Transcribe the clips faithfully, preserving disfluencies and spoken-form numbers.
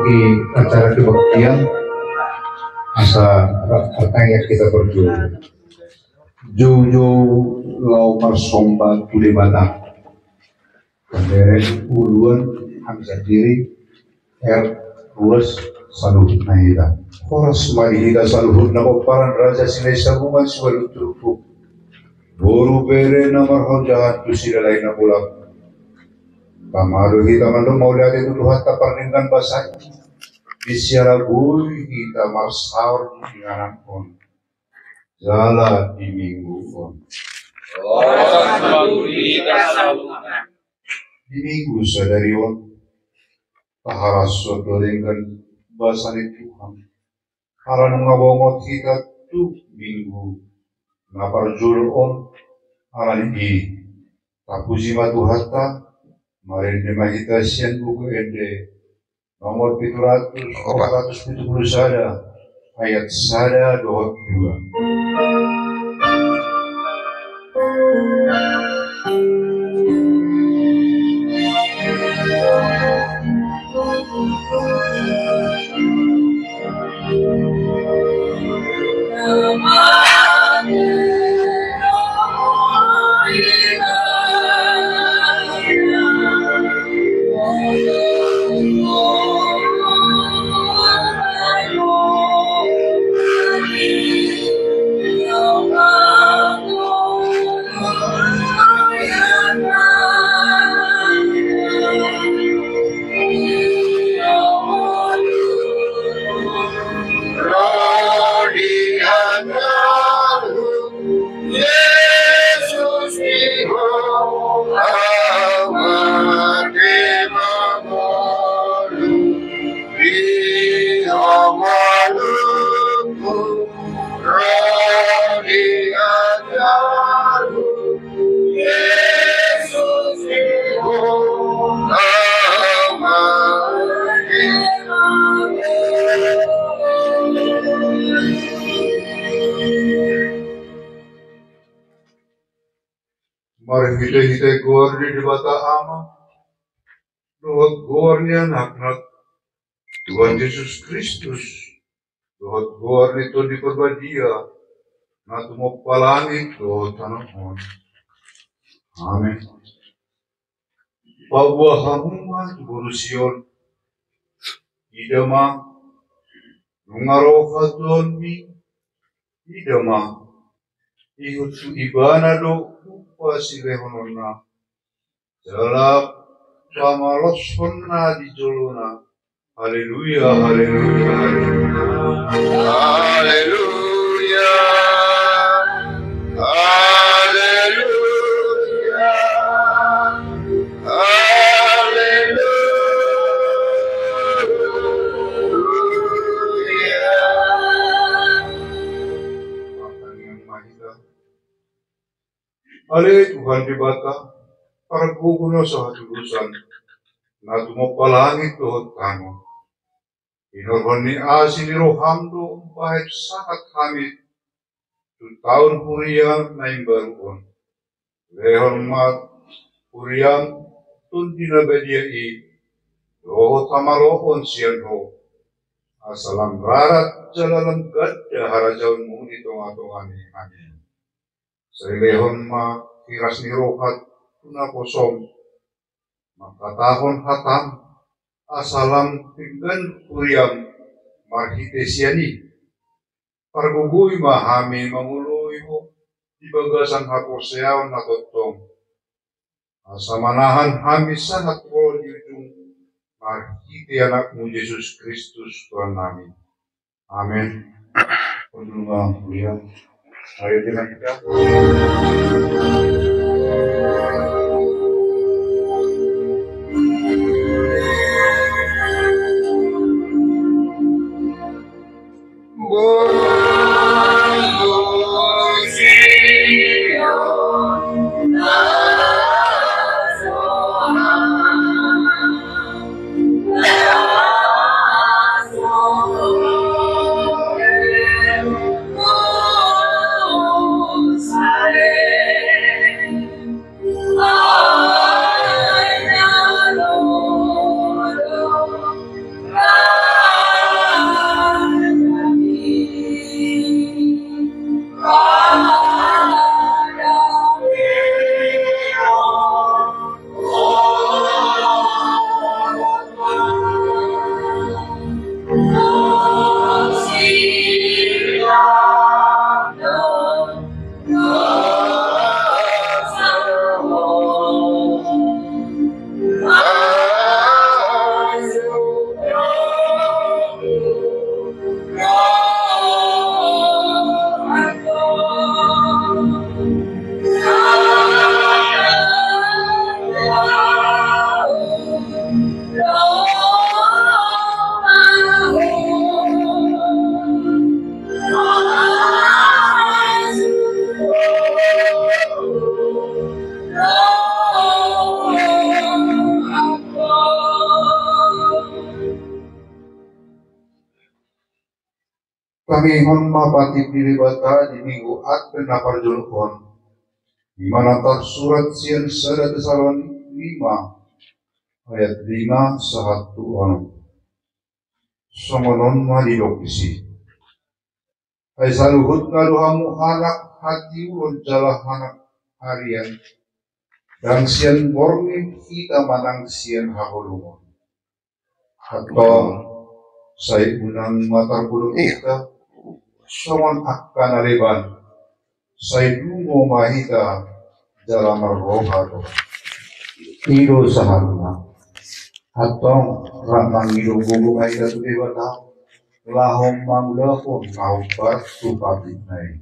Di acara kebaktian, asa rap martangiang hita parjolo. Joujou laho marsomba tu Debata. Pamere, uluan, hami sandiri, R, ruas, saluhutna hita. Horas ma di hita saluhutna pomparan Raja Silahisabungan siualu turpuk. Boru bere na marhaojahan tu Silalahi Nabolak. Tama do hita mandok mauliate tu Tuhanta pardenggan basa i. Di siala boi hita marsaor di inganan on. Jala di Minggu on. Horas ma tu hita saluhutna. Di Minggu sadari on, taharashon do denggan basa ni Tuhan. Ala nunga bongot hita tu Minggu na parjolo on, ala ni i, tapuji ma Tuhanta, marende ma hita sian Buku Ende, nomor pitu ratus, opat ratus pitu pulu sada, ayat sada dohot dua. Marhitehite goar ni Debata Ama, dohot goar ni Anakna, Tuhan Jesus Kristus, dohot goar ni Tondi Parbadia, na tumompa langit dohot tano on. Amen. Paboa hamu ma tu boru Sion. Ida ma, nunga ro hatuaonmi. Ida ma, ihut tu Ibana do upa silehononna. Jala pamaloshonna di jolona. Haleluya, haleluya, haleluya. Haleluya. Haleluya. Haleluya. Martangiang ma hita. Ale Tuhan Debata, pargogo na so hatudosan, na tumompa langit dohot tano. Hinorhon ni asi ni roham do umbahen sahat hami tu taon huria na imbaru on. Lehon ma huriam Tondi na badia i, dohot hamaloon sian Ho. Asa lam rarat jala lam ganda harajaonmu di tongatonga ni hami. Sai lehon ma hiras ni roha tu naposom mangkatahon hatam, asa lam denggan huriam marhite sian i. Pargogoi ma hami mangoloi Ho di bagasan haporseaon na tongtong. Asa manahan hami sahat ro di ujung, marhite Anakmu Jesus Kristus Tuhannami. Amen. Undul ma huriam. Ayo kita. Tangihon ma patik ni Debata di Minggu Advent na parjolo on, i ma na tarsurat sian sada Tesalonik lima ayat lima sahat tu onom. Songon on ma didok disi: Ai saluhutna do hamu anak hatiuron jala anak arian, ndang sian borngin hita manang sian haholomon. Antong, sai unang ma tarpudun hita songon angka na leban, sai dungo ma hita jala marroha do. I do sahatna. Antong, rap mangido gogo ma hita tu Debata, laho mangulahon na hombar tu patikna i.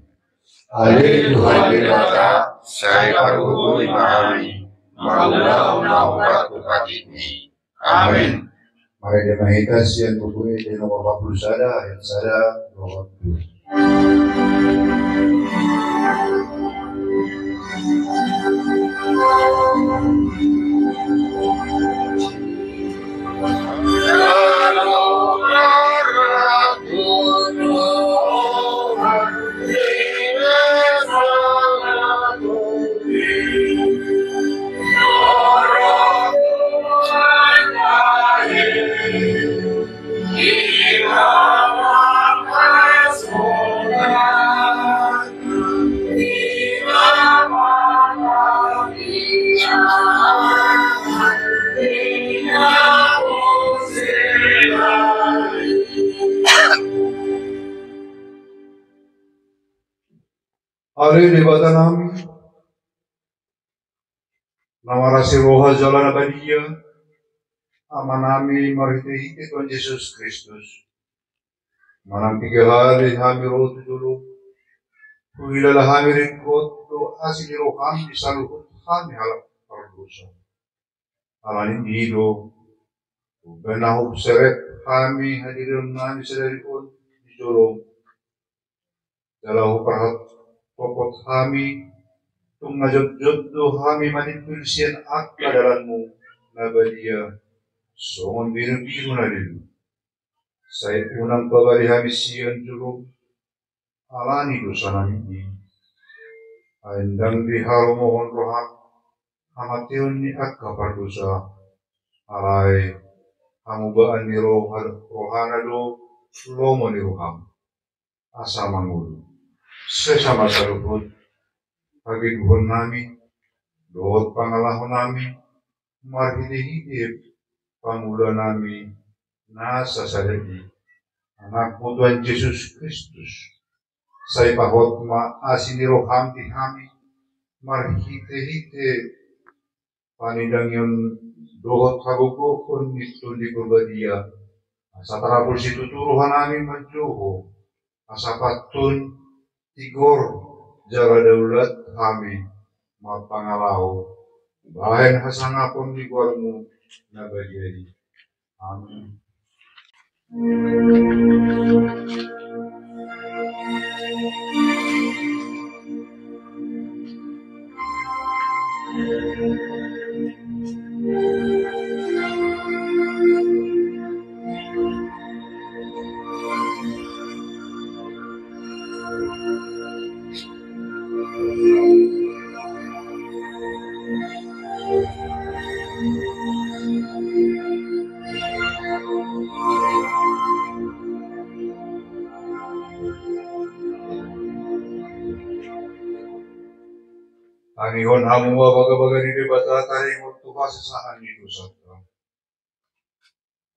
Ale Tuhan Debata, sai pargogoi ma hami mangulahon na hombar tu patikmi. Amen. Marende ma hita sian Buku Ende nomor empat puluh sada, ayat sada dohot dua. Ale Debata nami, na marasi roha jala na badia, Ama nami marhitehite Tuhan Jesus Kristus, manang piga hali hami ro tu jolo, huhilala hami ringkot do asi ni roham di saluhut hami halak pardosa. Ala ni i do, umbahen na huserep hami hadirion nami sadari on di jolo, jala huparhatopot hami, tung na jotjot do hami manimbil sian angka dalanmu na badia, songon birubiru na leleng. Sai unang pabali hami sian jolo, ala ni dosa nami i. Ai ndang diharomohon roham hamateon ni angka pardosa, alai hamubaan ni roha, rohana do lomo ni roham. Asa mangolu. Sesa ma saluhut hagiduhon nami dohot pangalaho nami marhitehite pangula nami na sasada i, Anakmu Tuhan Jesus Kristus. Sai pahot ma asi ni roham di hami marhitehite panindangion dohot hagogoon ni Tondi Porbadia, asa tarapul situtu roha nami manjoho, asa pantun tigor jala daulat hami marpangalaho bahen hasangapon ni goarmu na badia i. Amen. Tangihon hamu ma bagabaga ni Debata taringot tu hasesaan ni dosanta.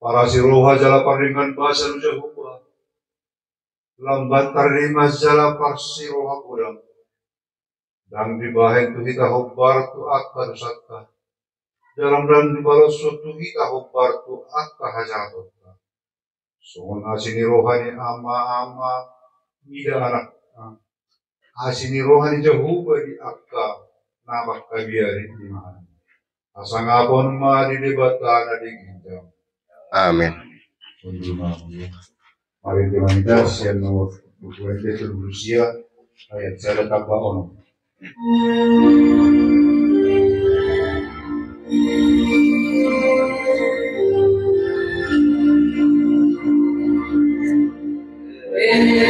Parasi roha jala pardenggan basa do Jahowa, lambat tarima jala parsiroha godang. Ndang dibahen tu hita hombar tu angka dosanta, jala ndang dibaloshon tu hita hombar tu angka hajahatonta. Songon asi ni roha ni ama-ama mida anak, asi ni roha ni Jahowa di angka na mangkabiari imana. Hasangapon ma di Debata na di ginjang. Amen. Marende ma hita sian nomor dua puluh sia ayat sada tamba onom. Epistel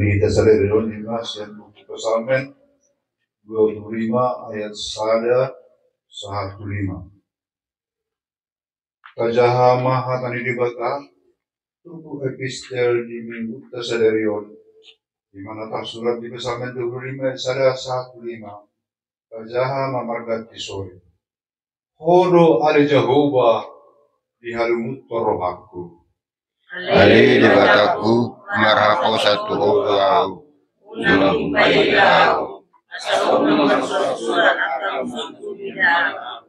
ni hita sadari on ima sian buku Psalmen dua puluh lima ayat sada sahat tu lima. Tajaha ma hata ni Debata, turpuk epistel di minggunta sadari on, di mana tarsurat di Psalmen dua puluh lima ayat sada sahat tu lima. Tajaha ma marganti sori. Ho do ale Jahowa, dihalungunhon rohangku. Ale Debatangku, marhaposan tu Ho do ahu. Unang hupaila ahu, asa unang marsuratsurat angka usurku di dalan.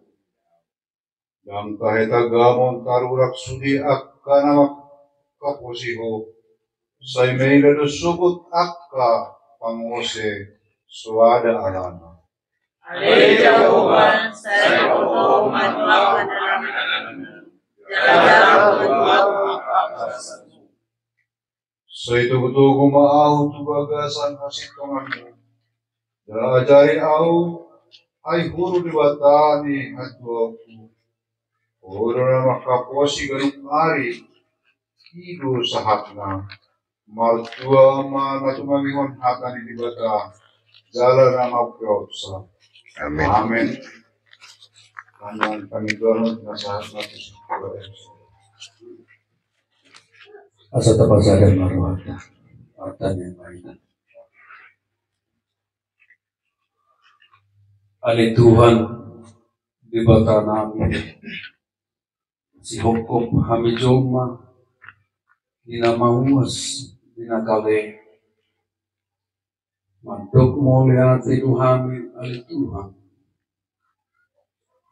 Ndang tahe tagamon tarurak sude angka na mangkaposi Ho. Sai maila do sogot angka pangose soada alana. Ale Jahowa, sai rohom ma tu ahu hadalanmu, jala jalo ma tu ahu angka bagasanmu. Sai togutogu ma ahu tu bagasan hasintonganmu, jala ajari ahu, ai Ho do Debata ni hatuaonku. Ho do na mangkaposi ganup ari, i do sahatna. Martua ma na tumangihon hata ni Debata, jala na mampeopsa. Amin. Amin. Tangan kami dono na sahat na tu. Asa tapasada ma rohanta. Martangiang ma hita. Ale Tuhan, Debata nami, sihophop hami jolma di na mauas, di na kale. Mandok mauliate do hami, ale Tuhan,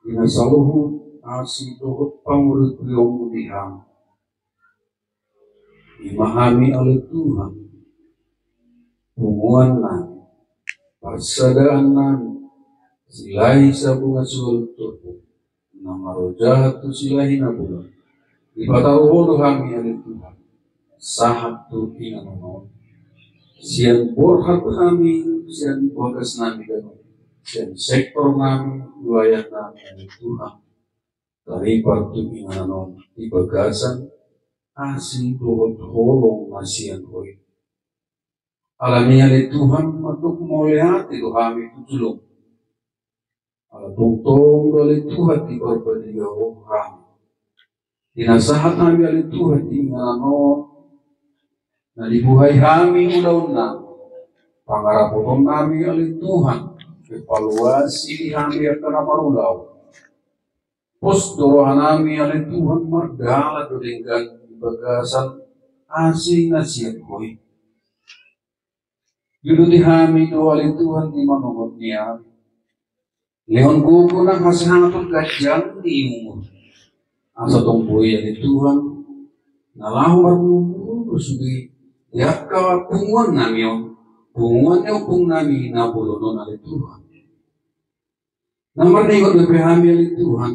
di na saluhut asi dohot panguripionmu di hami. Ima hami, ale Tuhan, punguan nami, parsadaan nami, Silahi sabunga sual turpuk, na marojahan tu Silahi na bulan. Dipataru Ho do hami, ale Tuhan, sahat tu inganan on. Sian borhat hami, sian bagas nami ganup, sian sektor nami, wilayah nami, ale Tuhan, taripar tu inganan on di bagasan asi dohot holong na sian Ho i. Alani i, ale Tuhan, mandok mauliate do hami tu jolom. Ala tongtong do, ale Tuhan, diparbadia Ho hami. Di na sahat hami, ale Tuhan, di inganan on, na dibuhai hami ulaon nami, pangarapoton nami, ale Tuhan, evaluasi di hami angka na marulaon. Pos do roha nami, ale Tuhan, mardalan do denggan di bagasan asi na sian Ho i. Diuduti hami do, ale Tuhan, di manongot ni hami. Lehon gogo nang hasehaton ganjang ni umur. Asa tong boi, ale Tuhan, na laho marumur sude di angka punguan nami on, punguan ni ompung nami na bolon on, ale Tuhan. Na marningot dope hami, ale Tuhan,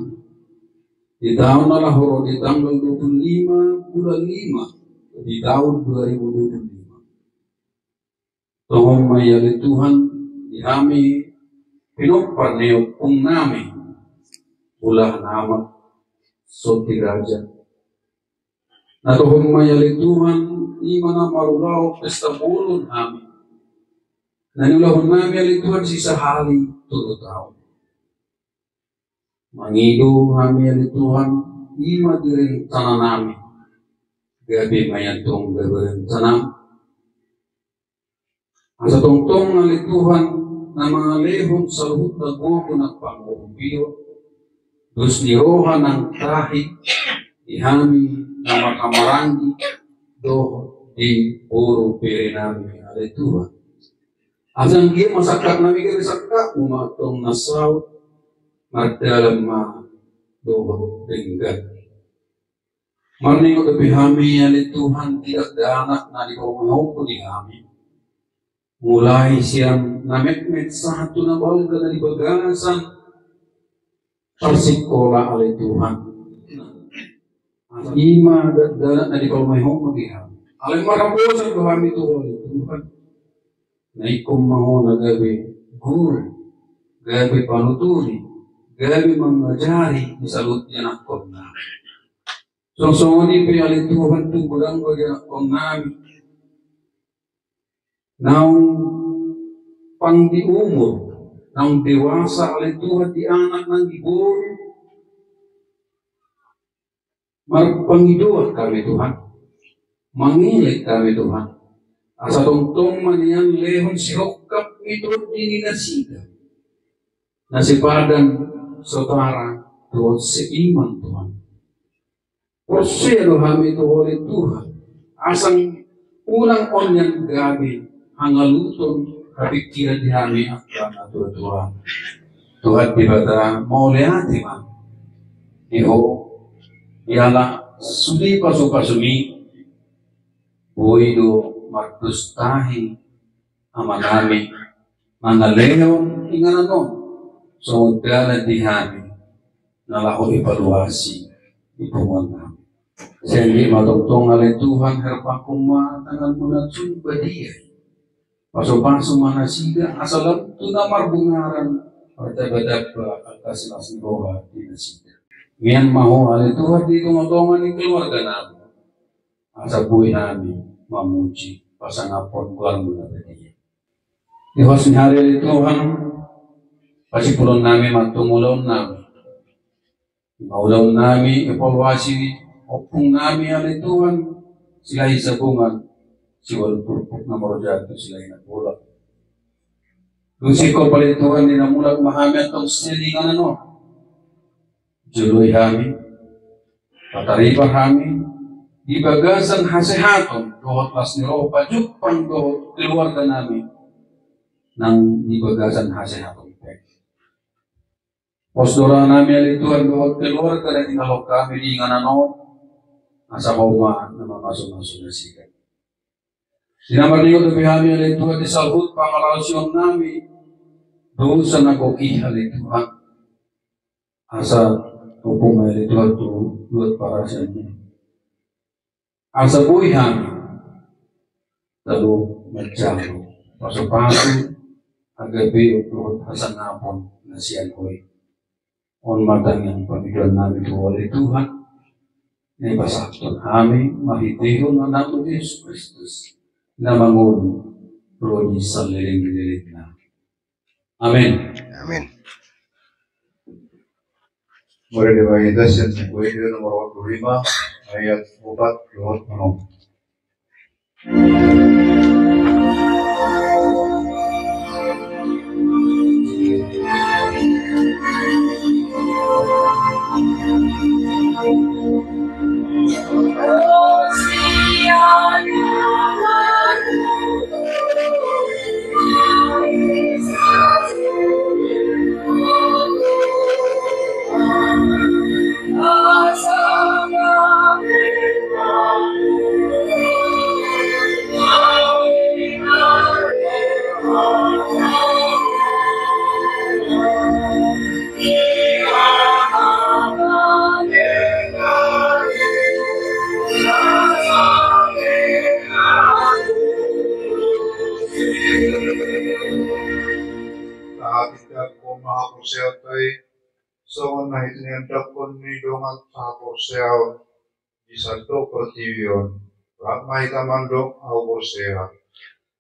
di taon na laho ro, di tanggal dua puluh lima bulan lima di taon dua ribu dua puluh lima. Tohom ma i, ale Tuhan, di hami pinompar ni ompung nami, ulaon amak Sotiraja. Na tohom ma i, ale Tuhan, ima na marulaon pesta bolon hami. Na niulahon nami, ale Tuhan, sisahali tolu taon. Mangido hami, ale Tuhan, ima di rencana nami, gabe ma i antong gabe rencana. Asa tongtong, ale Tuhan, na mangalehon saluhut na gogo nang pangurupion, dos ni roha nang tahi di hami na marhahamaranggi dohot di boru bere nami, ale Tuhan. Asa anggiat ma sangkap nami gabe sangkapmu ma antong na saut, mardalan ma dohot denggan. Marningot dope hami, ale Tuhan, di dakdanak na dipaboahonmu di hami. Mulai sian na metmet sahat tu na balga na di bagasan Parsikola ale Tuhan. Ima da-, da-, na dipalumai Ho ma di hami. Alai marhaposan do hami tu Ho ale Tuhan. Na ingkon ma Ho na gabe guru, gabe panuturi, gabe mangajari di saluhut ianakkon nami. Songon i pe ale Tuhan, tung godang do ianakkon nami. Naung pang di umur, naung dewasa ale Tuhan di anak nang di boru. Marpangidoan hami Tuhan, mangelek hami Tuhan. Asa tongtong ma nian lehon sirongkap ni tondi ni nasida. Na sipadan, sotara, dohot seiman Tuhan. Porsea do hami tu Ho ale Tuhan. Asa unang on nian gabe hangaluton hapingkiran di hami angka na tuatua. Tuhan Debata, mauliate ma di Ho, jala sude pasupasumi, boi do mardusta amanami, mangalehon inganan on songon dalan di hami, na laho ipaluasi di punguan nami. Sai anggiat ma tongtong ale Tuhan, herpangkon ma tanganmu na sun badia i. Pasupasu ma nasida asa lam tu na marbungaran, mardabatab angka silas ni roha di nasida. Mian ma Ho ale Tuhan di tongatonga ni keluarga nami. Asa boi hami mamuji pasangaphon goarmu na badia. Di horas ni ari ale Tuhan, pasipulon nami ma antong ulaon nami. Ima ulaon nami, evaluasi ompung nami ale Tuhan, Silahi Sabungan, siualu purpuk na marujak tu Silahi na bolak. Dung singkop ale Tuhan, di na mulak ma hami antong sian inganan on. Joloi hami, pataribar hami, di bagasan hasehaton, dohot las ni roha pajumpang dohot keluarga nami, nang di bagasan hasehaton pe. Pos do roha nami ale Tuhan dohot keluarga na tinggalhon hami di inganan on, asa Ho ma na mamasumasu nasida. Di na marningot dope hami ale Tuhan di saluhut pangalaosion nami, dosa na gok i ale Tuhan. Asa ompung ma ale Tuhan tu luat parasianmu. Asa boi hami talu manjalo pasupasu, gabe dohot hasangapon na sian Ho i. On ma tangiang pangidoan nami tu Ho ale Tuhan, na ipasahathon hami marhitehon Anakmu Jesus Kristus, na mangolu ro di saleleng ni lelengna. Amin. Amin. Mari dibaca sian Buku Ende nomor empat puluh lima, ayat empat dohot enam. Tahatindangkon ma haporseaonta i, songon na hitinindangkon ni dongan sahaporseaon di sandok portibi on. Rap ma hita mandok: Ahu porsea.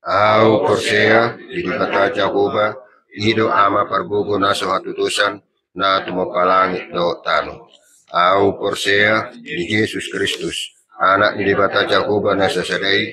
Ahu porsea di Debata Jahowa, i do Ama pargogo na so hatudosan, na tumompa langit dohot tano. Ahu porsea di Jesus Kristus, Anak ni Debata Jahowa na sasada i,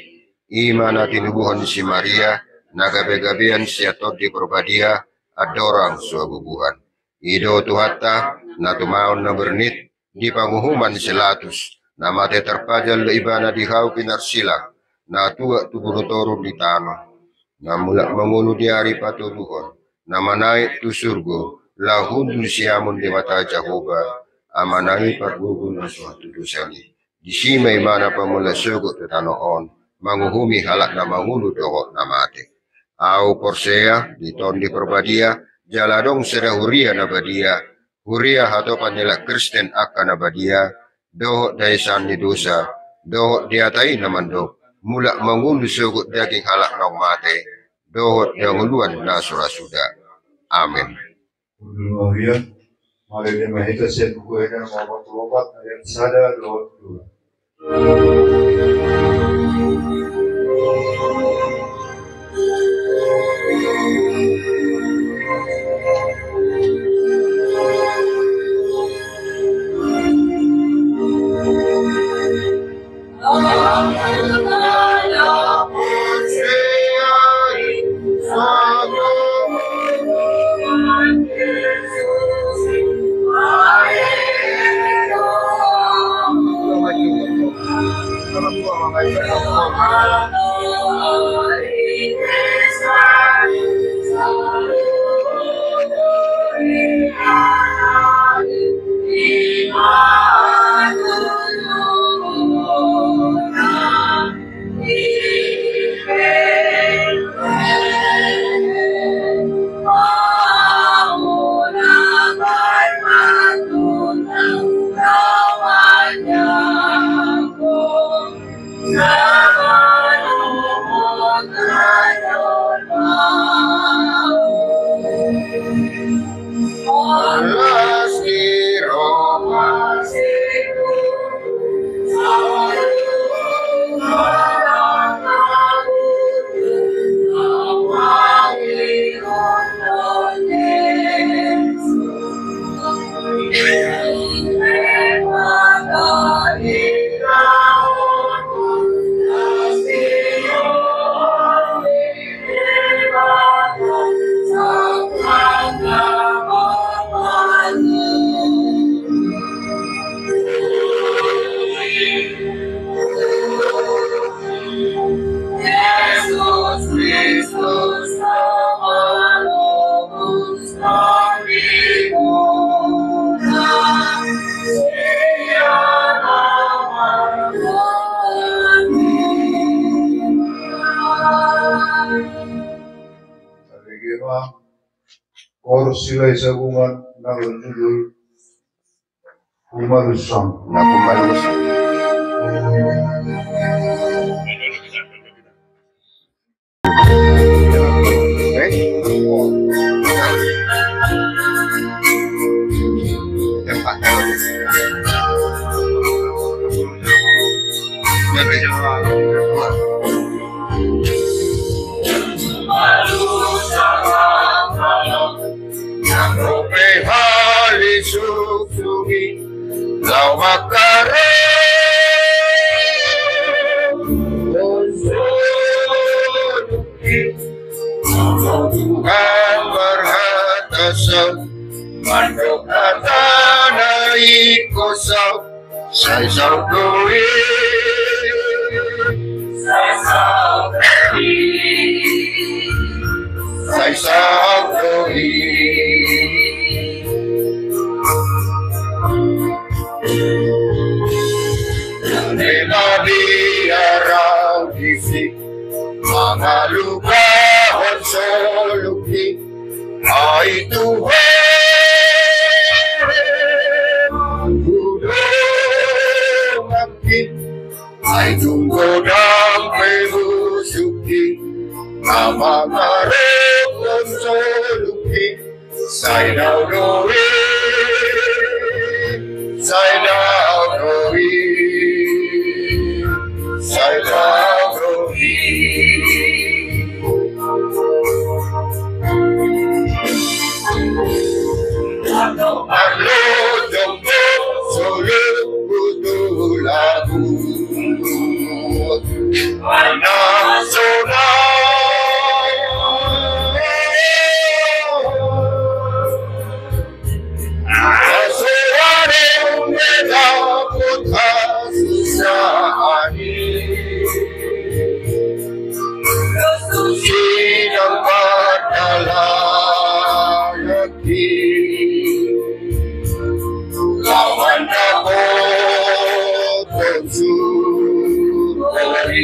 i ma na tinubuhon ni si Maria, na gabegabean sian Tondi Parbadia, andorang so habubuhan. I do Tuhanta, na tumaon na bernit, di panguhuman si Latus, na mate tarpajal do Ibana di hau pinarsilang, na tuat tu guru toru ni tano, na mulak mangolu di ari patoluhon, na manaek tu surgo, laho hundul siamun Debata Jahowa, Amana i pargogo na so hatudosan i. Disi ma Ibana pamula sogot tu tano on, manguhumi halak na mangolu dohot na mate. Ahu porsea di Tondi Parbadia, jala adong sada huria na badia, huria hatopan ni halak Kristen angka na badia, dohot daesan ni dosa, dohot di hata i na mandok, mulak mangolu sogot daging halak naung mate, dohot di hangoluan na so ra suda. Amen. Undul ma huria, marende ma hita sian Buku Ende nomor opat pulu opat, ayat sada dohot dua. Kor Silahisabungan na marjudul Humalusang. Na humalusang. Nang dope hali suksuki, laho mangkarohon soluki, Tuhan marhata saut, mandok hata na ingkon saut, sai saut do i. Sai saut do i. Sai saut do i. Nang pe badia rau disi, mangalugahon soluki, ai Tuhan, tu donganki, ai tung godang pe musuki, na mangarorobot soluki, sai dao do i, sai dao do i, sai dao do i. Parlojong do soluku tu lagu, ai na sonang. Aso adong be dapot hasusaan i, sidang pardalanan i, laho mandapothon surgo i.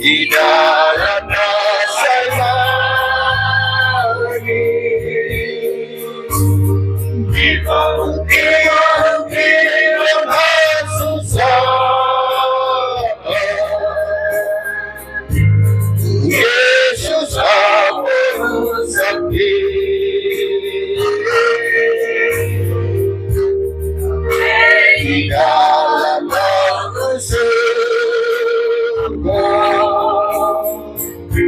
Di dalan na sai mari, di parukian di susah. Jesus, aku sakti. Di dalam aku semua. Di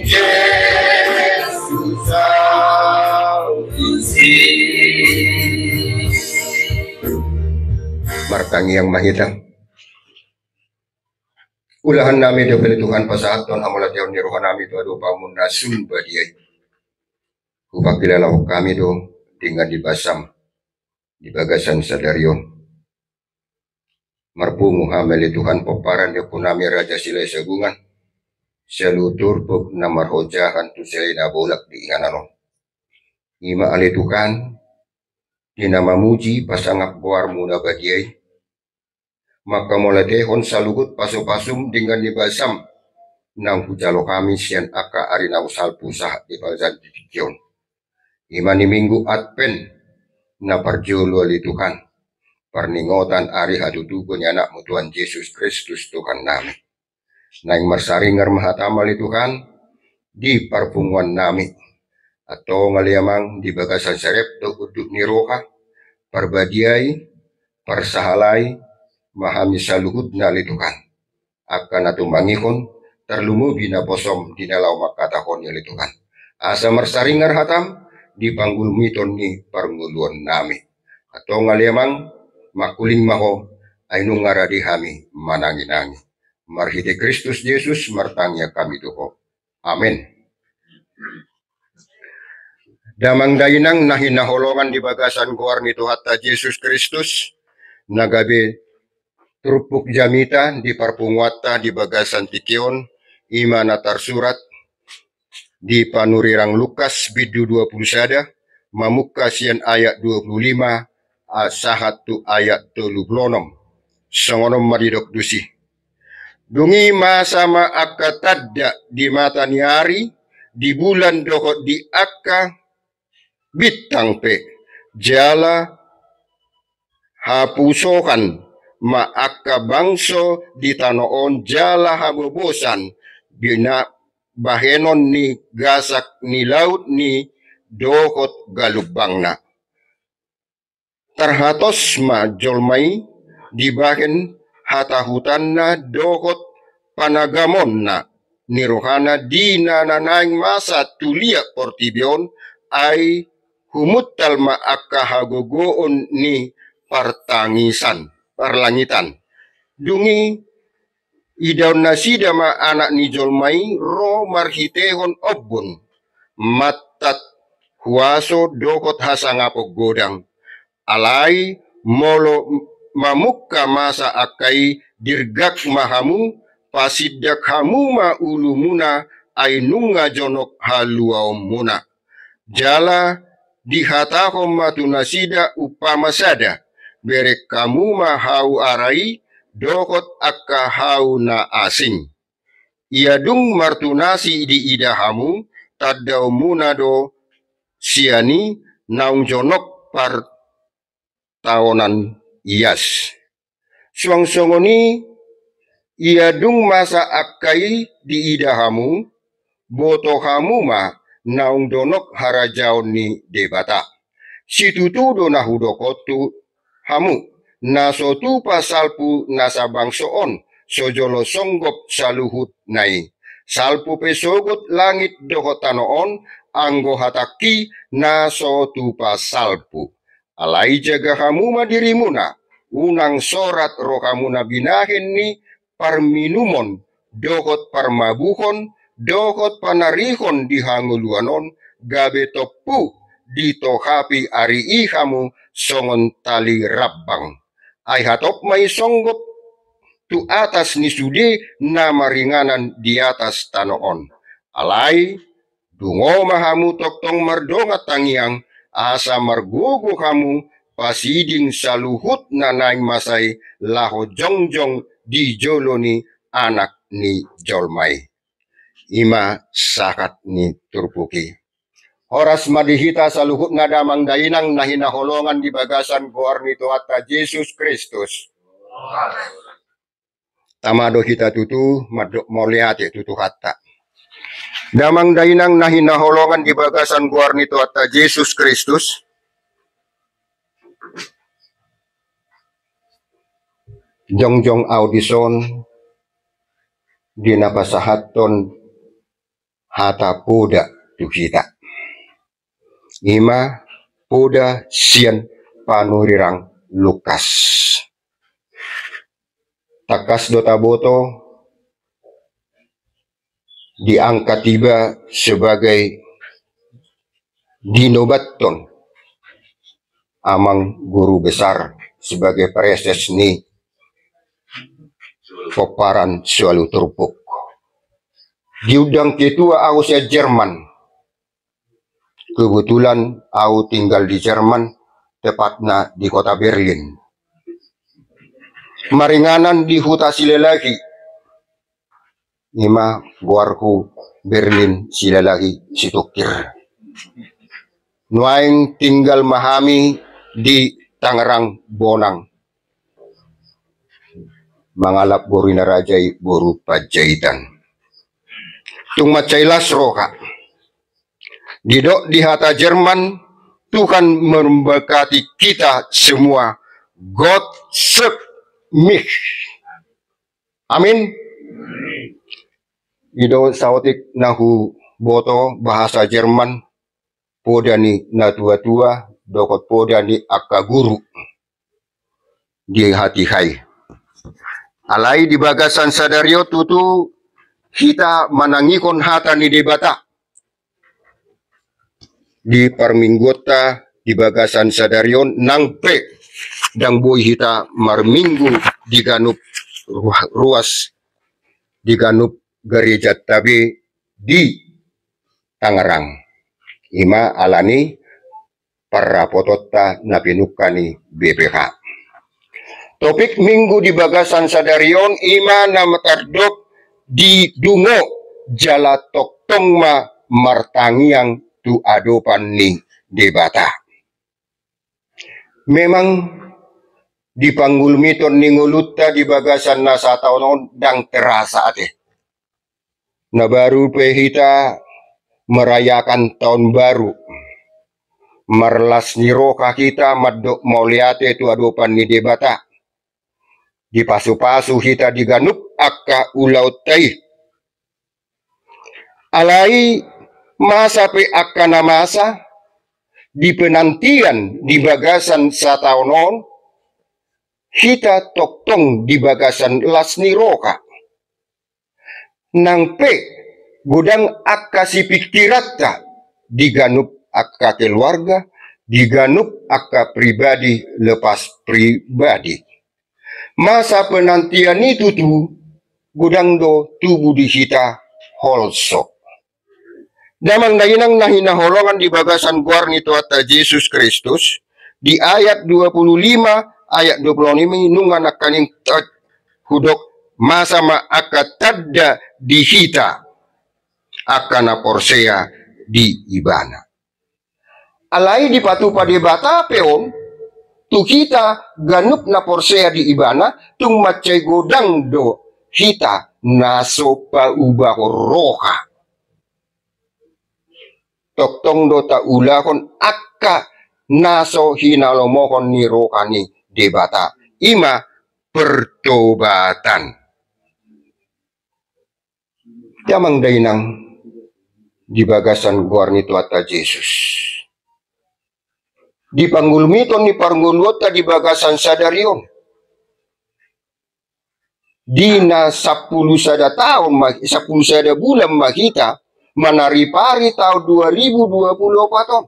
Jesus aku si. Martangiang ma hita. Ulahan nami do ale Tuhan pasahathon hamauliateon ni roha nami tu adopanMu na sun badia i. Hupangkilalahon hami do denggan ni basaM di bagasan sadari on. Marpungu hami ale Tuhan pomparan ni ompu nami Raja Silahisabungan, saluhut turpuk na marhojahan tu Silalahi Nabolak di inganan on. I ma ale Tuhan, di na mamuji pasangap goarMu na badia i, manghamauliatehon saluhut pasupasuM denggan ni basaM naung hujalo hami sian angka ari na salpu sahat di bagasan tingki on. I ma di Minggu Advent na parjolo ale Tuhan, parningotan ari hatutubu ni AnakMu Tuhan Jesus Kristus Tuhan nami. Naeng marsaringar ma hataM ale Tuhan di parpunguan nami. Antong ale Amang di bagasan sariep dohot unduk ni roha, parbadiai, parsahalai ma hami saluhutna ale Tuhan. Angka na tumangihon, tarlumobi naposoM di na laho manghatahon i ale Tuhan. Asa marsaringar hataM di panggulmiton ni parngoluon nami. Antong ale Amang, mangkuling ma Ho, ai nunga rade hami mananginangi. Marhite Kristus Jesus martangiang hami tu Ho. Amen. Damang dainang na hinaholongan di bagasan goar ni Tuhanta Jesus Kristus, na gabe turpuk jamita di parpunguanta di bagasan tingki on, i ma na tarsurat di Panurirang Lukas bindu dua pulu sada, mamungka sian ayat dua pulu lima, a, sahat tu ayat tolu pulu onom. Songon on ma didok tusi. Dung i masa ma angka tanda di mata ni ari, di bulan dohot di angka bintang pe, jala hapusohan ma angka bangso di tano on jala habobosan, bina-, bahenon ni gasak ni laut ni dohot galumbangna. Tarhatos ma jolma i dibahen hatahutanna dohot panagamonna ni rohana di na naeng masa tu liat portibi on, ai humuntal ma angka hagogoon ni partangisan, parlangitan. Dung i idaon nasida ma Anak ni jolma i ro marhitehon ombun, mattat, huaso dohot hasangapon godang. Alai molo mamungka masa angka i, dirgak ma hamu, pasindak hamu ma ulumuna, ai nunga jonok haluaonmuna. Jala dihatahon ma tu nasida umpama sada, bereng hamu ma hau ara i dohot angka hau na asing. Ia dung martunasi diida hamu, tandaonmuna do sian i naung jonok par taonan ias. Suang songon i, ia dung masa angka i diida hamu, boto hamu ma naung donok harajaon ni Debata. Situtu do na hudok on tu hamu, na so tupa salpu nasa bangso on, so jolo songgop saluhutna i. Salpu pe sogot langit dohot tano on, anggo hatangki na so tupa salpu. Alai jaga hamu ma dirimuna, unang sorat rohamuna binahen ni parminumon, dohot parmabuhon, dohot panarihon di hangoluan on, gabe tompu ditohapi ari i hamu songon tali rambang. Ai hatop ma i songgop tu atas ni sude na maringanan di atas tano on. Alai dungo ma hamu tongtong mardongan tangiang, asa margogo hamu pasiding saluhut na naeng masa i laho jongjong di jolo ni Anak ni Jolma i. I ma sahat ni turpuk i. Horas ma di hita saluhutna damang dainang na hinaholongan di bagasan goar ni Tuhanta Jesus Kristus. Tama do hita tutu mandok mauliate tu Tuhanta. Damang dainang na hinaholongan di bagasan goar ni Tuhanta Jesus Kristus. Jongjong au dison di na pasahathon hata poda tu hita. I ma poda sian panurirang Lukas. Tangkas do taboto diangkat iba sebagai dinobathon amang guru besar sebagai praeses ni pomparan sialu turpuk. Diundang ketua au sian Jerman. Kebetulan au tinggal di Jerman, tepatna di kota Berlin. Maringanan di huta Silalahi. I ma goarhu Berlin Silalahi Situngkir. Nuaeng tinggal ma hami di Tangerang Bonang. Mangalap boru ni raja i boru Panjaitan. Tung mansai las roha. Didok di hata Jerman, Tuhan memberkati kita semua. Gott segne mich. Amin. I do saotik na huboto bahasa Jerman, poda ni natuatua dohot poda ni angka guru di hatiha i. Alai di bagasan sadari on tutu hita manangihon hata ni Debata di parmingguonta di bagasan sadari on, nang pe ndang boi hita marminggu di ganup ruas, di ganup garejanta be di Tangerang. I ma ala ni parrapotonta na pinungka ni B P H. Topik minggu di bagasan sadari on i ma na tardok di dungo jala tongtong ma martangiang tu adopan ni Debata. Memang di panggulmiton ni ngolunta di bagasan na sataon on ndang terasa ate. Na baru pe hita merayakan tahun baru, marlas ni roha hita mandok mauliate tu adopan ni Debata. Dipasupasu hita di ganup angka ulaonta i. Alai masa pe angka na masa di penantian di bagasan sataon on, hita tongtong di bagasan las ni roha. Nang pe godang angka sipingkiranta di ganup angka keluarga, di ganup angka pribadi lepas pribadi. Masa penantian i tutu godang do tubu di hita holso. Damang dainang na hinaholongan di bagasan goar ni Tuhanta Jesus Kristus, di ayat dua puluh lima, ayat dua puluh lima i nunga nangkaning hudok masa ma angka tanda di hita angka na porsea di Ibana. Alai dipatupa Debata pe on tu hita ganup na porsea di Ibana, tung mansai godang do hita na so paubahon roha. Tongtong do taulahon angka na so hinalomohon ni roha ni Debata. Ima pertobatan. Damang dainang di bagasan goar ni Tuhanta Jesus. Di panggulmiton ni parngoluonta di bagasan sadari on. Di na sampulu sada taon ma, sampulu sada bulan ma hita manaripari taon dua ribu dua pulu opat on.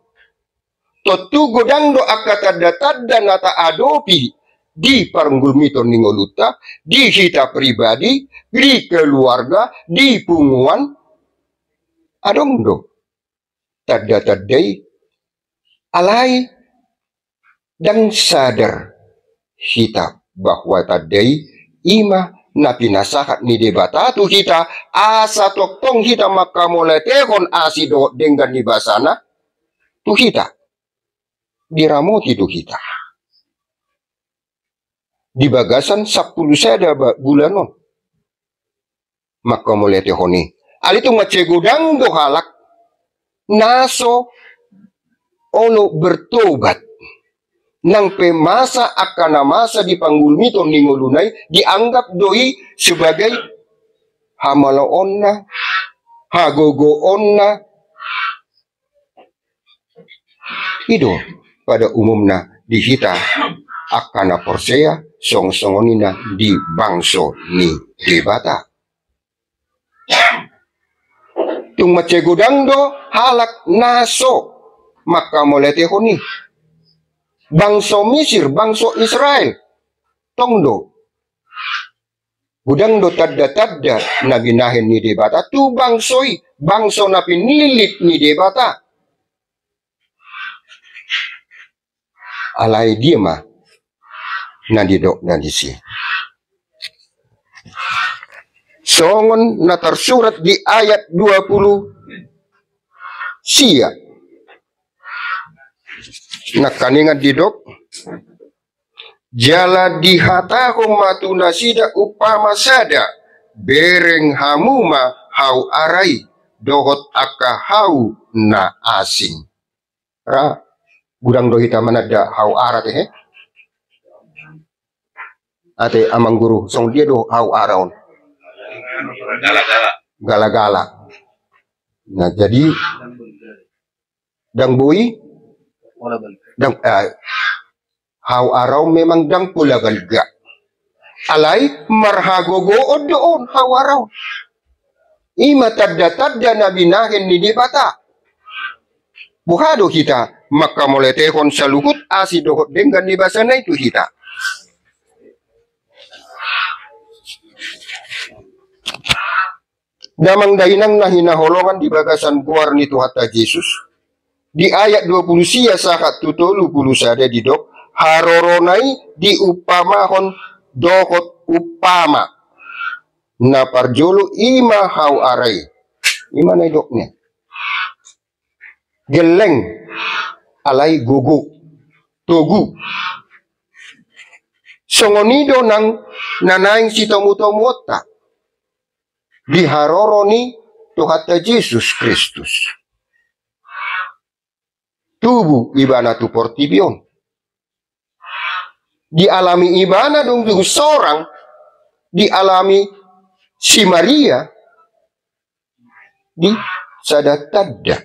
Tontu godang do angka tanda-tanda na taadopi di parngulmiton ni ngolunta, di hita pribadi, di keluarga, di punguan. Adong do tanda-tanda i. Alai ndang sadar hita bahwa tanda i ima na pinasahat ni Debata tu hita, asa tongtong hita mangkamauliatehon asi dohot denggan ni basana tu hita, diramoti tu hita. Di bagasan sampulu sada ba-, bulan on mangkamauliatehon i. Alai tung mansai godang do halak na so olo bertobat. Nang pe masa angka na masa di panggulmiton ni ngoluna i, dianggap do i sebagai hamaloonna, hagogoonna. I do pada umumna di hita angka na porsea, songon-songon i na di bangso ni Debata. Tung mansai godang do halak na so mangkamauliatehon i. Bangso Misir, bangso Israel, tong do. Godang do tanda-tanda na binahen ni Debata tu bangso i, bangso na pinillit ni Debata. Alai dia ma na didokna disi? Songon na tarsurat di ayat dua pulu sia. Nangkiningan didok, jala dihatahon ma tu nasida umpama sada, bereng hamu ma hau ara i, dohot angka hau na asing. Ra, godang do hita mananda hau ara te, he? Ate amang guru, songon dia do hau ara on? Gala-gala. Gala-gala. Nah, jadi ndang boi, ndang, eh, hau ara on memang ndang pola balga. Alai marhagogoon do on hau ara on. Ima tanda-tanda na binahen ni Debata. Boha do hita mangkamauliatehon saluhut asi dohot denggan ni basana i tu hita? Damang dainang na hinaholongan di bagasan goar ni Tuhanta Jesus, di ayat dua pulu sia sahat tu tolu pulu sada didok, harorona i diumpamahon dohot umpama. Na parjolo ima hau ara i. Ima na didokna. Gelleng, alai gogo, togu. Songon i do nang na naeng sitomu-tomuonta di haroro ni Tuhanta Jesus Kristus. Tubu ibana tu portibi on. Dialami ibana dung tu sorang, dialami si Maria di sada tanda.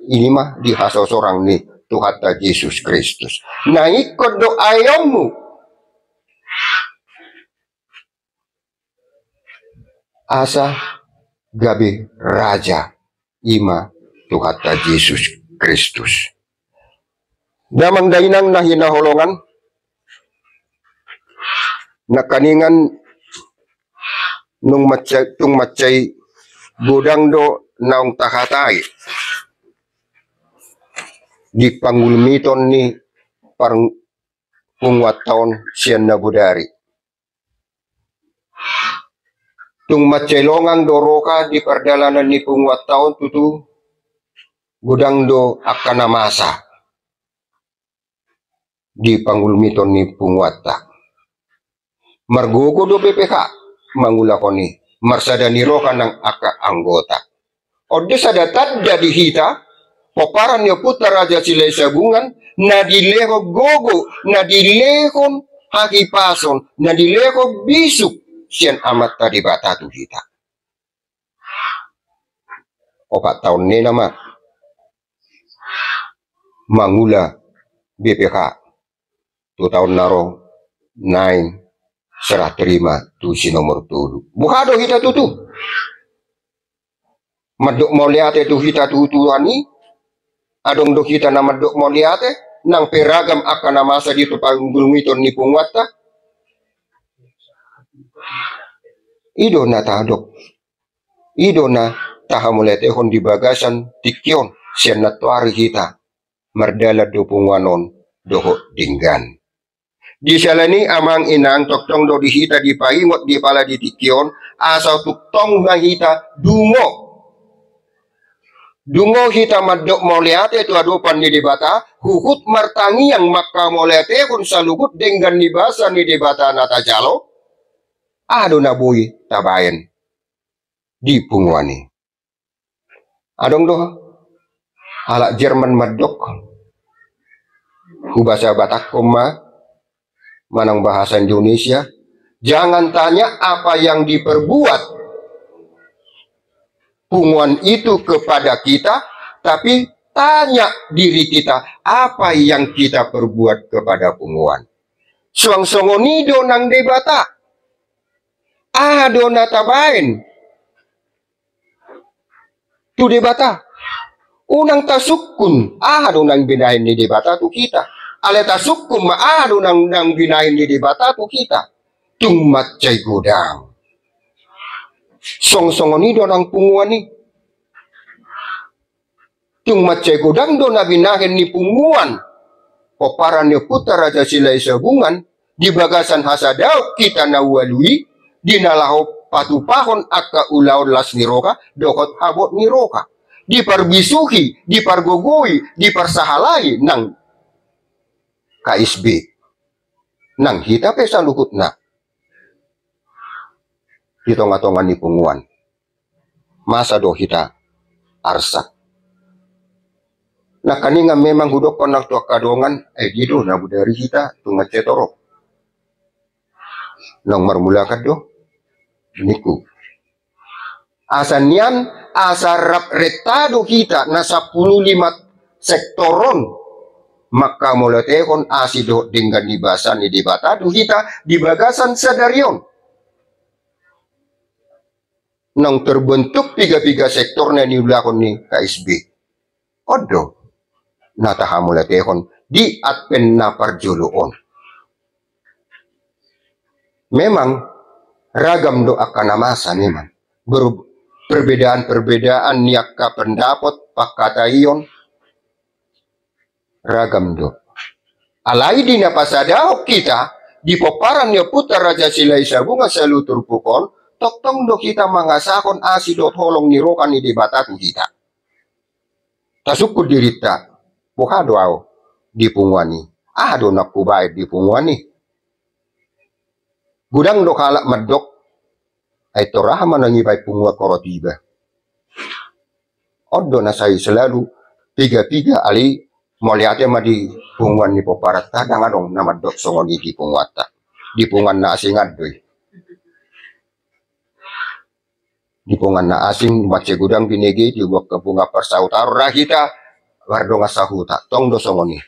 Ima di hasosorang ni Tuhanta Jesus Kristus. Na ingkon do aeonmu asa gabe raja, ima Tuhanta Jesus Kristus. Damang dainang na hinaholongan, nangkiningan nung mansai, tung mansai godang do naung tahatai di panggulmiton ni parng-, punguanta on sian na bodari. Tung mansai longang do roha di pardalanan ni punguanta on, tutu godang do angka na masa di panggulmiton ni punguanta. Margogo do B P H mangulahon i, marsada ni roha nang angka anggota. On do sada tanda di hita, pomparan ni ompunta Raja Silahisabungan, na dilehon gogo, na dilehon hahipason na dilehon bisuk sian Amanta Debata tu hita. Opat taon ni nama mangula B P H tu taon na ro naeng serah terima tu si nomor tolu. Boha do hita tutu? Mandok mauliate tu hita tu Tuhan i? Adong do hita na mandok mauliate, nang pe ragam angka na masa di tu panggulungiton ni punguanta? I do na tadok. I do na tahamauliatehon di bagasan tingki on, sian nantoari hita mardalan do punguan on dohot denggan. Di siala ni i amang inang, tongtong do di hita dipaingot di pala di tingki on, asa tongtong ma hita dungo. Dungo hita mandok mauliate tu adopan ni Debata, huhut martangiang manghamauliatehon saluhut denggan ni basa ni Debata na tajalo. Aha do na boi tabaen di punguan i? Adong do halak Jerman mandok, hubasa Batakhon ma manang bahasa Indonesia, jangan tanya apa yang diperbuat punguan itu kepada kita, tapi tanya diri kita, apa yang kita perbuat kepada punguan. Suang songon i do nang Debata. Aha do na tabaen tu Debata? Unang tasungkun aha do na binahen ni Debata tu hita. Alai tasungkun ma aha do na binahen ni Debata tu hita. Tung mansai godang. Suang songon i do nang punguan i. Tung mansai godang do na binahen ni punguan pomparan ni Ompunta Raja Silahisabungan di bagasan hasadaon hita na ualu i, di na laho patupahon angka ulaon las ni roha dohot habot ni roha, diparbisuhi, dipargogoi, diparsahalai nang K S B, nang hita pe saluhutna di tongatonga ni punguan. Masa do hita arsak? Nangkiningan memang hudokkon nang tu angka dongan, eh, dia do na bodari hita tu mansai torop. Naung marmulakan do ningku. Asa nian, asa rap renta do hita na sampulu lima sektor on manghamauliatehon asi dohot denggan ni basa ni Debata tu hita di bagasan sadari on. Naung terbentuk piga-piga sektor na niulahon ni K S B. On do na tahamauliatehon di Advent na parjolo on. Memang ragam do angka na masa memang. Ber-, perbedaan-perbedaan ni angka pendapat, pangkataion, ragam do. Alai di na pasadahon hita di pomparan ni Ompunta Raja Silahisabungan saluhut turpuk on, tongtong do hita mangasahon asi dohot holong ni roha ni Debata tu hita. Tasungkun dirinta, boha do ahu di punguan i? Aha do na hubaen di punguan i? Godang do halak mandok, ai tor aha ma na nibaen punguan horot iba? On do na sai selalu piga-piga, alai mauliate ma di punguan ni pomparan ta, ndang adong na mandok songon i di punguan ta. Di punguan na asing an do i. Di punguan na asing, mansai godang binege di buat punguan parsahuta, ra hita mardongan sahuta, tong do songon i.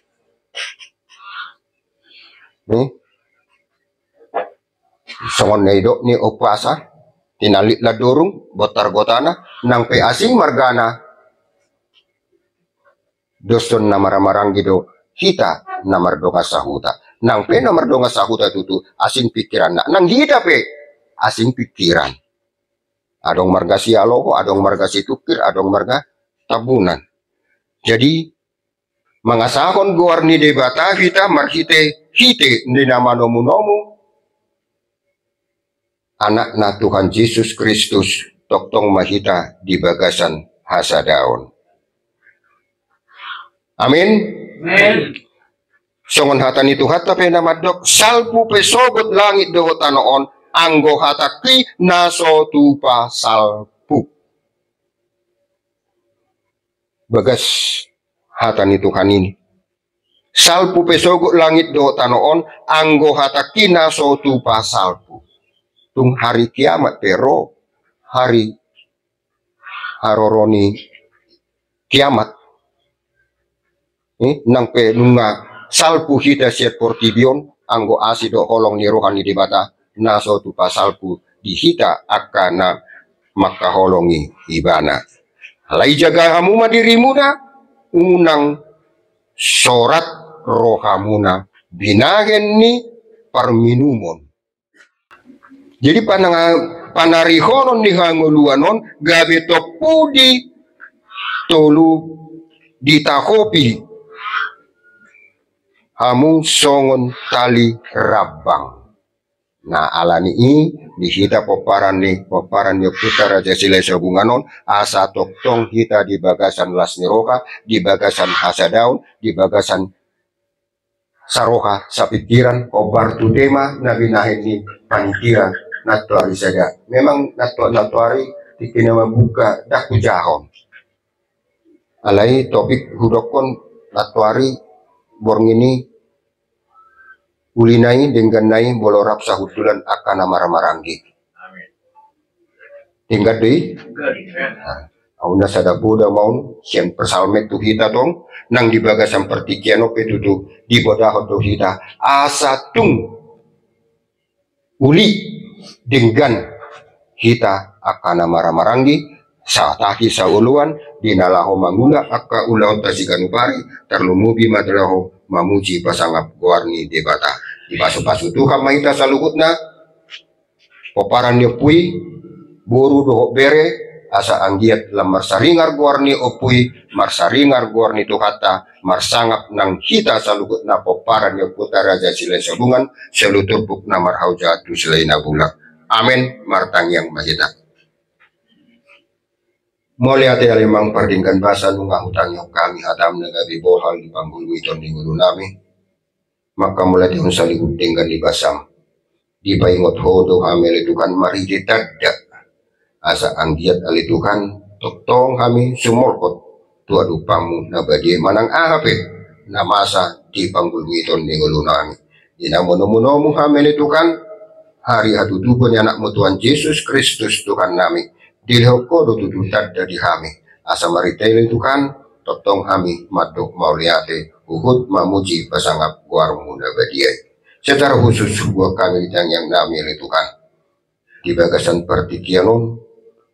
Ni? Songon na nidok ni umpasa, tinallik landorung, bontar gotana, nang pe asing margana, dos do na marhahamaranggi do hita na mardongan sahuta. Nang pe na mardongan sahuta tutu asing pikiranna, nang hita pe asing pikiran. Adong marga Sihaloho, adong marga Situngkir, adong marga Tambunan. Jadi, mangasahon goar ni Debata hita marhite-hite ni na manomunomu Anakna Tuhan Jesus Kristus, tongtong ma hita di bagasan hasadaon. Amin. Amin. Songon hata ni Tuhanta pe na mandok, salpu pe sogot langit dohot tano on, anggo hatangki na so tupa salpu. Bagas hata ni Tuhan ini. Salpu pe sogot langit dohot tano on, anggo hatangki na so tupa salpu. Tung hari kiamat pe ro, hari haroro ni kiamat. Eh, nang pe nunga salpu hita sian portibi on, anggo asi dohot holong ni roha ni Debata, na so tupa salpu di hita angka na mangkaholongi Ibana. Alai jaga hamu ma dirimuna, unang sorat rohamuna binahen ni parminumon. Jadi pananga-, panarihonon ni hangoluan on gabe tompu di tolu, ditahopi hamu songon tali rambang. Nah, alani i di hita pomparan ni, pomparan ni Ompunta Raja Silahisabungan on, asa tongtong hita di bagasan las ni roha, di bagasan hasadaon, di bagasan saroha, sapingkiran, hombar tu tema na binahen ni panitia nantoari sada. Memang nanto-, nantoari tingki na mambuka ndang hujahahon. Alai topik hudokkon nantoari borngin i, ulina i, dengganna i, molo rap sahundulan angka na marhahamaranggi. Amin. Denggan do i? Denggan. Nah, ahu na sada poda ma on sian Psalmen tu hita tong, nang di bagasan partingkian on pe tutu dipodahon do hita, asa tung uli denggan hita angka na marhahamaranggi, satahi saoloan, di na laho mangula angka ulaonta siganup ari, tarlumobi ma di laho mamuji pasangap goar ni Debata. Dipasupasu Tuhan ma hita saluhutna, pomparan ni ompu i, boru dohot bere, asa anggiat lam marsaringar goar ni ompu i, marsaringar goar ni Tuhanta, marsangap nang hita saluhutna pomparan ni Ompunta Raja Silahisabungan, saluhut turpuk na marhahujahon tu Silalahi Nabulak. Amen. Martangiang ma hita. Mauliate ale Amang pardenggan basa, nunga hutangihon hami hatam na gabe bohal di panggulmiton ni ngolunami. Manghamauliatehon saluhut denggan ni basam. Dipaingot Ho do hami ale Tuhan marhite tanda, asa anggiat ale Tuhan tongtong hami sumolhot tu adopanMu na badia i manang aha pe na masa di panggulmiton ni ngolunami. Di na manomunomu hami ale Tuhan, ari hatutubu ni AnakMu Tuhan Jesus Kristus Tuhannami, dilehon Ho do tutu tanda di hami, asa marhite i ale Tuhan tongtong hami mandok mauliate, huhut mamuji pasangap goarMu na badia i. Secara khusus hubuat hami di tangiangnami ale Tuhan, di bagasan partingkian on,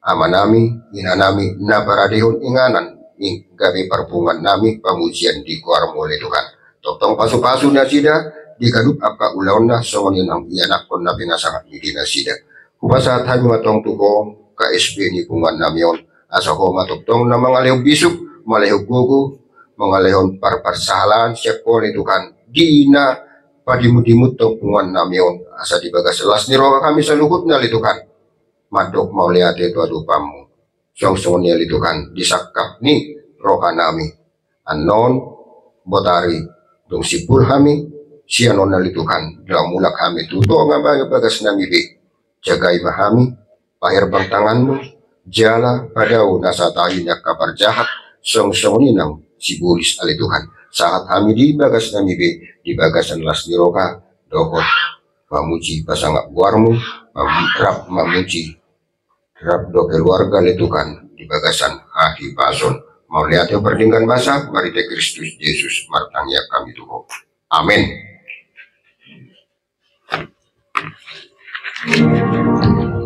amanami, inanami, na paradehon inganan, i gabe parpunguannami pamujian di goarMu ale Tuhan. Tongtong pasupasu nasida di ganup angka ulaonna, songon i nang ianakhon na pinasangapMi di nasida. Hupasahat hami ma tong tu Ho K S B ni punguannami on, asa Ho ma tongtong na mangalehon bisuk, mangalehon gogo, mangalehon par-, parsahalaan sian Ho ale Tuhan, di na padimudimuthon punguannami on, asa di bagas las ni roha hami saluhutna ale Tuhan mandok mauliate tu adopanMu. Songon i ale Tuhan, di sangkap ni rohanami annon, botari dung simpul hami sian on ale Tuhan, laho mulak hami tu tonga bagasnami be. Jagai ma hami, paherbang tanganMu, jala padao nasa tahi ni angka parjahat, songon i nang sibolis ale Tuhan. Sahat hami di bagasnami be, di bagasan las ni roha dohot mamuji pasangap goarMu, mam-, rap mamuji rap dohot keluarga ale Tuhan di bagasan hahipason. Mauliate pardenggan basa, marhite Kristus Jesus martangiang hami tu Ho. Amen.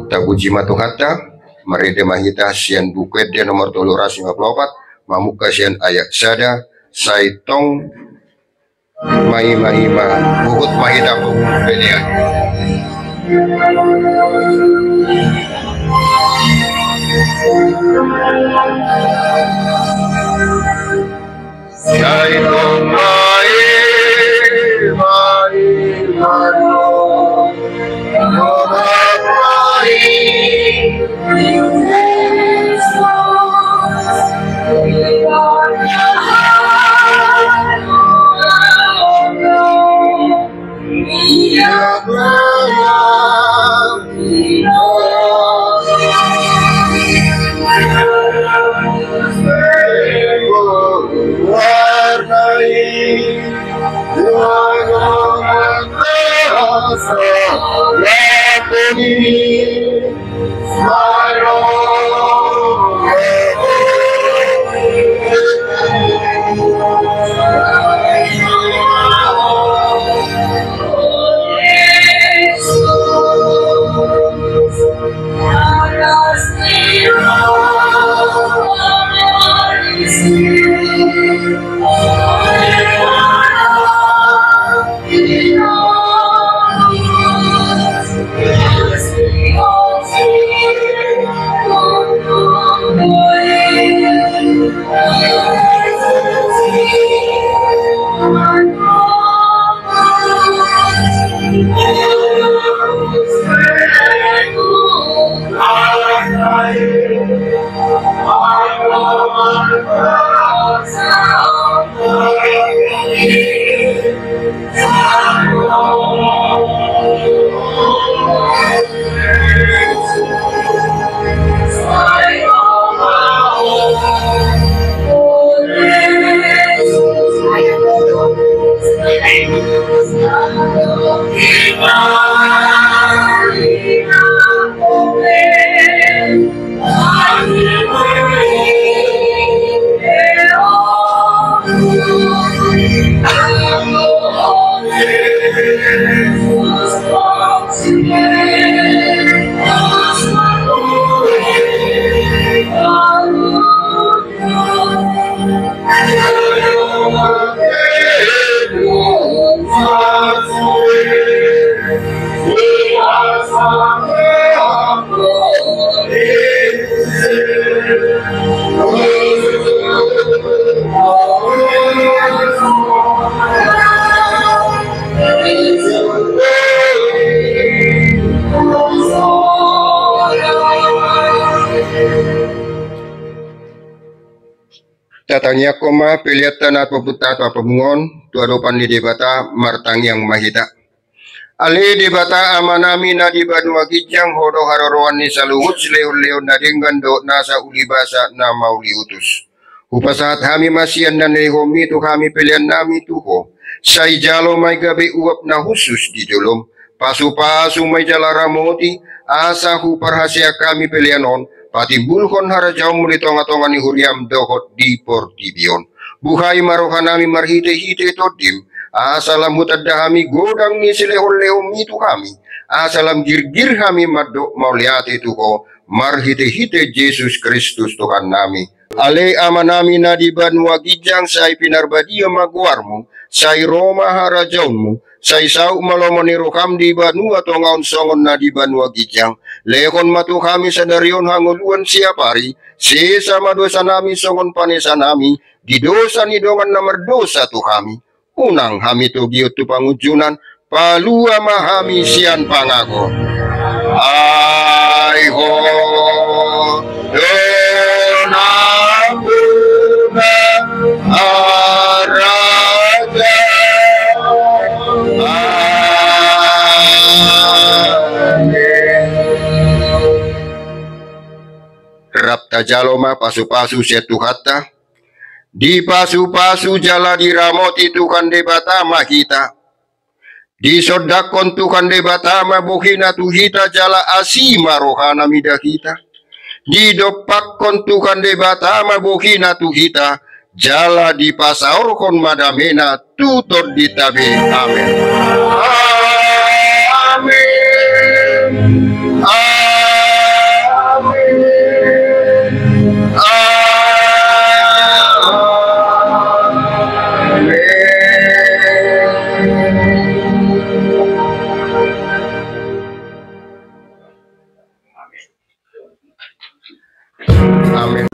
Tapuji ma Tuhanta, marende ma hita sian Buku Ende nomor tolu ratus lima puluh opat, mamungka sian ayat sada, sai tong maima-ima, huhut ma hita pelean. Sai tong maima-ima, Tatangiangkon ma pelean ta na papunta tu apamungon tu adopan ni Debata. Martangiang ma hita. Ale Debata Amanami na di banua ginjang, Ho do haroroan ni saluhut silehonlehon na denggan dohot nasa ulibasa na mauliutus. Hupasahat hami ma sian na nilehonMi tu hami peleannami tu Ho. Sai jalo ma i gabe uap na hushus di jolom. Pasupasu ma i jala ramoti, asa huparhaseang hami pelean on patimbulhon harajaonMu di tongatonga ni huriaM dohot di portibi on. Buhai ma rohanami marhitehite TondiM, asa lam hutanda hami godang ni silehonlehonMi tu hami, asa lam girgir hami mandok mauliate tu Ho, marhitehite Jesus Kristus Tuhannami. Ale Amanami na di banua ginjang, sai pinarbadia ma goarMu, sai ro ma harajaonMu, sai saut ma lomo ni rohaM di banua tonga on songon na di banua ginjang. Lehon ma tu hami sadari on hangoluan siapari, sesa ma dosanami songon panesanami di dosa ni dongan na mardosa tu hami. Unang hami togihon tu pangunjunan, palua ma hami sian pangago. Ai Ho do nampuna harajaon. Amen. Rap tajalo ma pasupasu sian Tuhanta. Dipasupasu jala diramoti Tuhan Debata ma hita. Disondangkon Tuhan Debata ma bohiNa tu hita jala asi ma rohaNa mida hita. Didompakkon Tuhan Debata ma bohiNa tu hita, jala dipasaorhon ma dameNa tu tondinta be. Amen. Amen. Amen. Amen. Amen.